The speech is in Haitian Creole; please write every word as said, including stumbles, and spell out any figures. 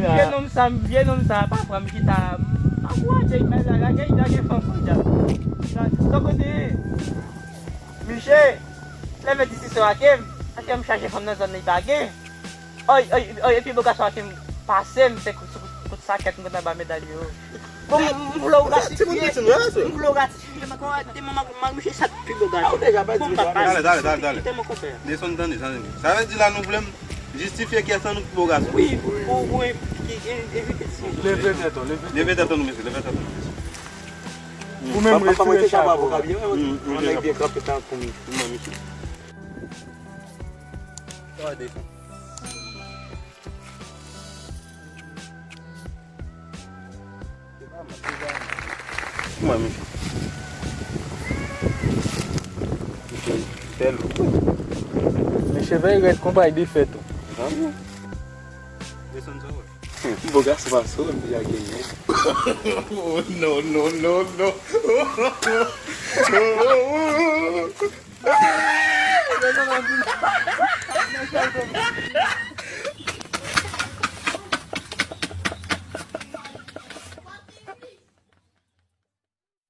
Vye nonm sa, vye nonm sa, pa pran m chita. M ankouraje l, men la, lage, lage fanm pou djab. Sa, sa kote ye? Miche, leve diskisyon ak m. Ak m chache fanm nan zòn nan, li pa gen. Oy, oy, oy, epi bo gason ak m pase m, se kout, kout, kout sakèt m konn anba medal yo. Bon, m, m vle w ratifye. M vle w ratifye. Tèlman, tèlman, tèlman, misye sa pi bo gason. Bon, papa. Tale, tale, tale, tale. Tèlman konpè. Desann, tande, tande. Sa vle di la nou vle m jistifye kiyès nan nou pi bo gason. Wi, pou, pou envite ti. Leve tèt ou, leve tèt ou. Leve tèt nou, mesye, leve tèt nou, mesye. Ou menm retire chapo. Yon nèg byen kanpe tankou m. Mwen, mesye. Gade. Mwen, mesye. Mesye, fè lou. Mesye, fè rèd konpay defèt ou. Desann sa, wè. Bo gason pa sou, m deja genyen. Oh, non, non, non, non.